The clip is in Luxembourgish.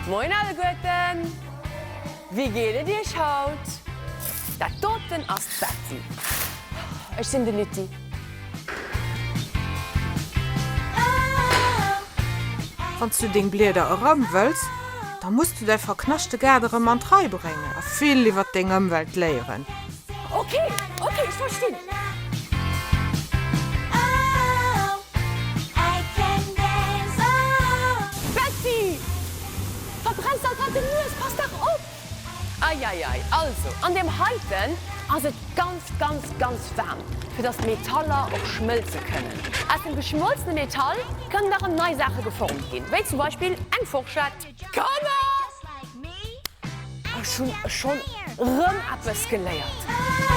Moien alleguerten! Wéi geet et iech haut? Dat doten ass d'Betty. Ech sinn de Lütti. Wann s du deng Blieder erëm wëlls, da muss du däi verknaschte Gaart erëm an d'Rei bréngen a vill iwwer deng Ëmwelt léieren. Ok, ok, ech verstinn. Betty! Verbrenns der grad den Nues, pass dach op! Eieiei, also an deem heiten ass et ganz, ganz, ganz waarm, fir dass d'Metaller och schmëlze kënnen. Aus dem geschmolzene Metall kënnen da rëm nei Saache geformt ginn, wéi zum Beispill eng Forschett. Kanner! Ech hunn schonn rëm eppes geléiert.